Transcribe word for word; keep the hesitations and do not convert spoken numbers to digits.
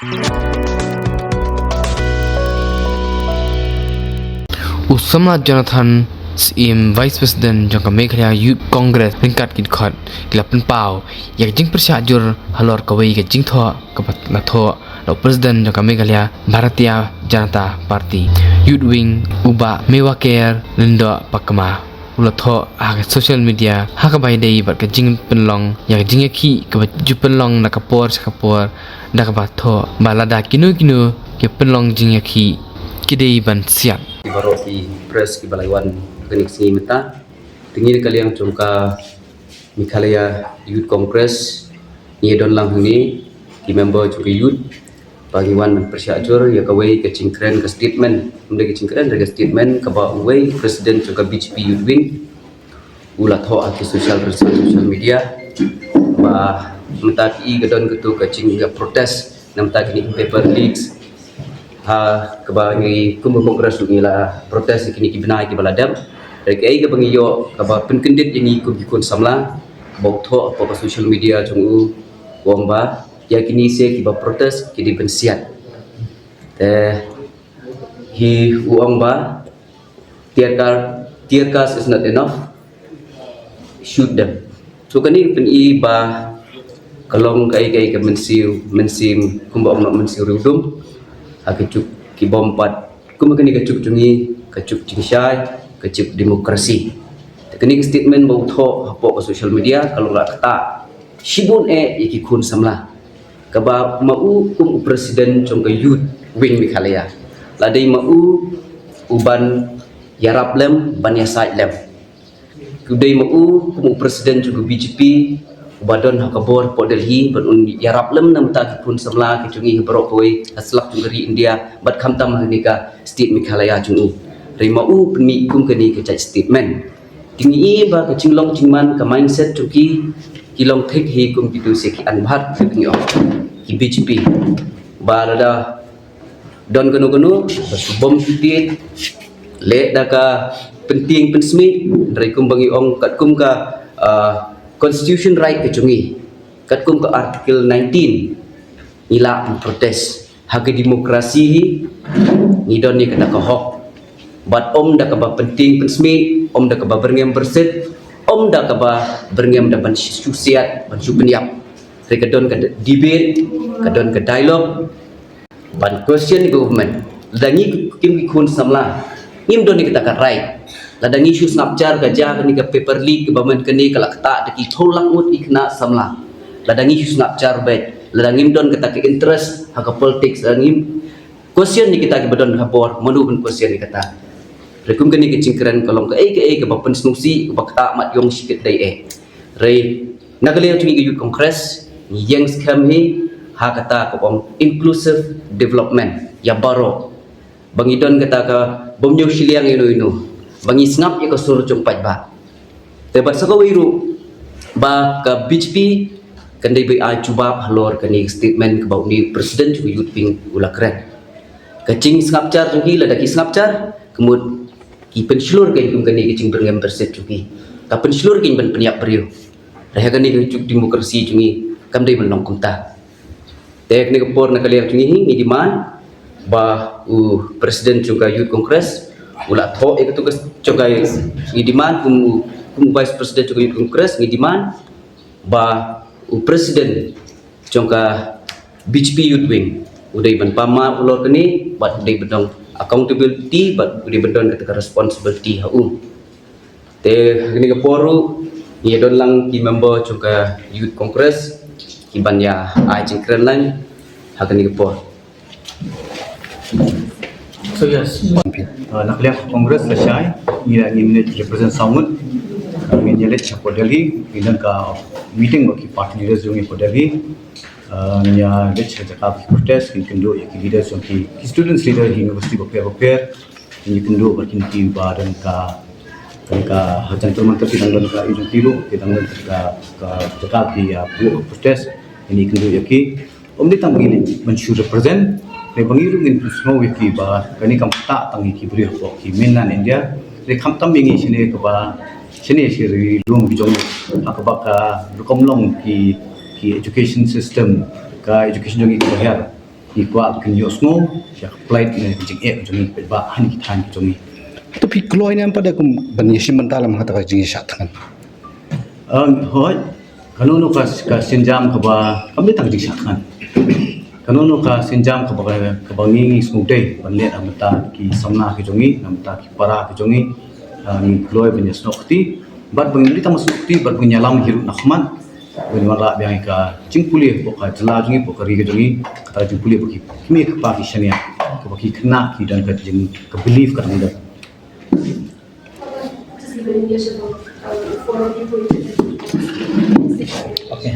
U Samla Jonathan, Syiem Vice President jong ka Meghalaya Youth Congress, ryngkat ki dkhot, ki la pynpaw ïa ka jingpyrshah jur halor kawei ka jingthoh kaba la thoh da u President jong ka Meghalaya Bharatiya Janata Party Youth Wing, u Bah Mewaker Lyngdoh Pakma. U la thoh ha ka social media ha kaba ïadei bad ka jingpynlong ïa ka jingïakhih kaba ju pynlong na ka por sha ka por, da kaba thoh ba lada kino kino ki pynlong jingïakhih, ki dei ban siat. Ki baroh ki press kiba la wan ha kane ka sngi mynta, te ngi na ka liang jong ka Meghalaya Youth Congress, ngi don lang hangne ki member jong ka youth, ba ngi wan ban pyrshah jur ïa kawei ka jingkren, ka statement, ym dei ka jingkren, ka statement kaba uwei president jong ka B J P Youth Wing u la thoh ha ki social, social media, ba mynta ki i ka don katu ka jing, ïa, protest namar ta kine paper leaks, ha kaba ngi kum ka Congress ngi la protest ïa kine ki bnai kiba la dep. Hynrei kaei kaba ngi ïoh kaba pynkyndit ïa ngi kum ki khun samla, ba u thoh hapoh ka social media jong u, u ong ba ïa kine se kiba protest ki dei ban siat. Te hi u ong ba tear gas, tear gas is not enough, shoot them. So kane ka pyni ba ka long kaei kaei ka mynsiem, mynsiem kumba ong, mynsiem riewdum ha ka juk ki bym pat, kumba kane ka juk jong ngi, ka juk jingshai, ka juk demokrasi. Te kane ka statement ba u thoh hapoh ka social media ka long ka ktah shibun eh ïa ki khun samla. Kaba ma u kum u president jong ka Youth Wing Meghalaya, la dei ma u u ban ïarap lem, ban ïasaid lem. Ka dei ma u kum u president jong ka B J P uba don ha ka bor hapoh Delhi, ban un ïarap lem namar ta ki khun samla ki jong ngi ha baroh kawei ha slap jong ka ri India, bad khamtam ha kane ka state Meghalaya jong u. Hynrei ma u pynmih kum kane ka jait statement. Te ngi i ba ka jinglong jingman, ka mindset jong ki, ki long thik hi kum kitu se ki Anbhat, ki ngi ong, ki B J P. Ba lada don kano kano ba shu bom shu tied, leh da ka pyntieng pynsmih, hynrei kumba ngi ong katkum ka, ah, constitution right ka jong ngi, katkum ka article nineteen, ngi lah ban protest. Ha ka demokrasi hi ngi don ïa kata ka hok. Bad ym da kaba pyntieng pynsmih, ym da kaba byrngem byrsit, ym da kaba byrngem da ban shu siat, ban shu pynïap. Hynrei ka don ka debate, ka don ka dialogue, ban question government. Lada ngi kim ki khun samla, ngim don ïa kata ka right. Lada ngi shu sngap jar ka jia kane ka paper leak kaba mynta kane ka la ktah da ki phew lak ngut ki khynnah samla. Lada ngi shu sngap jar beit, lada ngim don kata ka interest ha ka politics, lada ngim question ïa kita kiba don ha bor, mano ban question ïa kata. Hynrei kum kane ka jingkren ka long kaei kaei kaba pynsngewsih, kaba ktah mat ïong shikatdei eh. Hynrei na ka liang jong ngi ka Youth Congress, ngi ïeng skhem hi ha kata ka ong inclusive development ïa baroh. Ba ngi don kata ka bym ñiew shiliang ïano ïano, ba ngi sngap ïa ka sur jong paidbah. Te bad sa kawei ruh ba ka B J P kan dei ban ai jubab halor kane ka statement kaba une u president jong ka Youth Wing u la kren. Ka jingsngap jar jong ki, lada ki sngap jar, ka mut ki pynshlur kein kum kane ka jingbyrngem byrsit jong ki. Ka pynshlur kein ban pynïap briew. Hynrei ha kane ka juk demokrasi jong ngi kam dei ban long kumta. Te kane ka por na ka liang jong ngi hi ngi demand ba u president jong ka Youth Congress u la thoh ïa katu ka jong ka, ngi demand kum u, kum u vice president jong ka Youth Congress ngi demand ba u president jong ka B J P Youth Wing u dei ban pynmap halor kane, bad u dei ban don accountability, bad u dei ban don kata ka responsibility ha u. Te ha kane ka por ruh ngi ïa don lang ki member jong ka Youth Congress ki ban ïa ai jingkren lang ha kane ka por. So yes, uh, na ka liang ka Congress lashai ngi la, ngi leit represent saw ngut, uh, ngi leit sha Delhi, ngi don ka meeting bad ki party leaders jong ngi ha Delhi. Uh, ngi leit sha jaka ba ki protest, ngi kynduh ïa ki leaders jong ki, ki students leader hi university bapher bapher. Ngi kynduh bad ki, ki ba don ka, don ka ha Jantar Mantar, ki dang don ka, i jong ki ruh ki dang don ka, ka jaka ki ïa buh protest. Ngi kynduh ïa ki. Ym dei tang ba ngi leit ban shu represent, hynrei ba ngi ruh ngin pynsngew ïa ki ba kane kam ktah tang ïa ki briew hapoh ki mainland India. Hynrei khamtam ïa ngi shane kaba, shane sha ri lum ki jong ngi, ha kaba ka rukom long ki, ki education system, ka education jong ngi kaba hiar. ki kwah kin ïohsngew ïa ka plight ne ka jingeh ka jong ngi paidbah ha kine ki thaiñ ki jong ngi. To phi kloi ne em pat de kum ban ïashim bynta lem ha kata ka jingïashah thngan? Hooid, kano kano ka sienjam kaba kam dei tang jingshah thngan. Kano kano ka sienjam kaba, kaba ngi ngi sngewdei ban leh na ka bynta ki samla ki jong ngi, na ka bynta ki para ki jong ngi. Ngi kloi ban ïasnoh kti bad ban ym dei tang ban snoh kti bad ban ïalam hi ruh na khmat ban wanrah biang ïa ka jingpule hapoh ka jylla jong ngi, hapoh ka ri ka jong ngi. Kata ka jingpule ba ki kmie ki kpa ki shaniah, kaba ki khynnah ki don ka jing ka belief ka dang don. Okay.